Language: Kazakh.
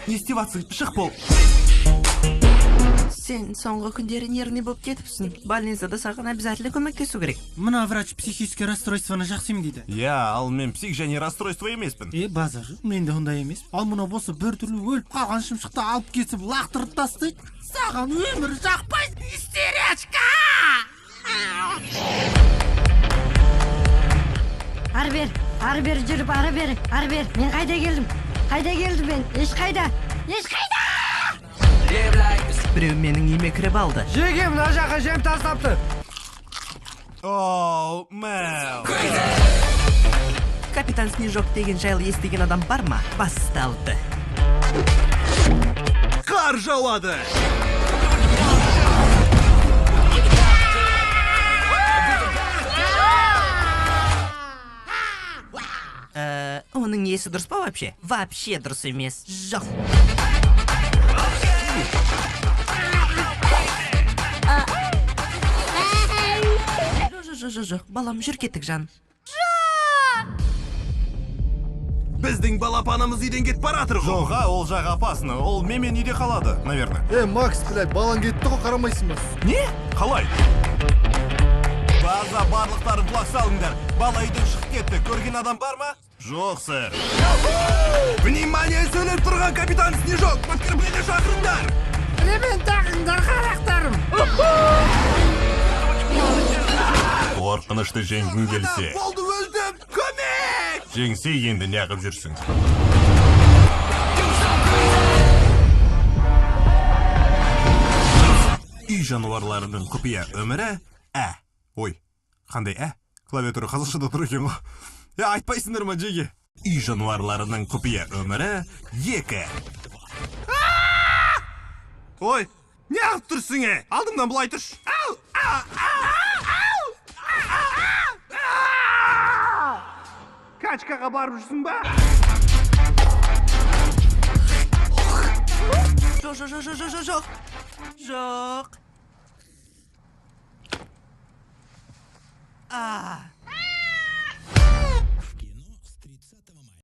Не істеватсың? Шық бол. Сен соңғы күндері нервный болып кетіпсің. Больницада саған обязательно көмектесу керек. Мына врач психический расстройствоны жақсы емдейді. Иә, ал мен псих және расстройство емеспін. Е, базар, мен де ондай емес. Ал мынау болса бір түрлі өліп қалған шымшықты алып кетіп лақтырып тастайды. Саған өмір жақпайды, истеричка! Ары бер, ары бері жүріп, ары бері, ары бері. Мен қайда келдім? Қайда келдім мен? Ешқайда! Ешқайда! Біреу менің үйіме кіріп алды. Жеге, мына жаққа жем тастапты. Оу, мэл. Капитан Снежок деген жайлы естіген адам бар ма? Басталды. Қар жауады. Оның есі дұрыс па вообще? Вообще дұрыс емес. Жоқ. Жоқ, жоқ, балам, жүр кеттік жан. Біздің балапанымыз үйден кетіп баратыр ғой. Жоқ, ол жақ опасно. Ол менімен үйде қалады, наверное. Макс, блядь, балаң кетті ғой, қарамайсың ба? Не? Қалай? База, барлықтарын құлақ салыңдар. Бала үйден шығып кетті. Көрген адам бар ма? Жоқ, сэр. Внимание, сөйлеп тұрған капитан Снежок! Подкрепление шақырыңдар! Ремень тағыңдар, қарақтарым! Қорқынышты жеңгің келсе. Болды, өлдім! Көмек! Жеңсе енді неғып жүрсің? Үй жануарларының құпия өмірі ә. Ой, қандай ә? Клавиатура қазақшада тұр екен ғой. Айтпайсыңдар ма, жеге? Үй жануарларының құпия өмірі 2. Ой, неғып тұрсың, е? Алдымнан былай тұршы. Ау! Ау! Ау! Ау! Качкаға барып жүрсің ба? Жоқ, жоқ, жоқ, жоқ, жоқ, жоқ. Жоқ. А.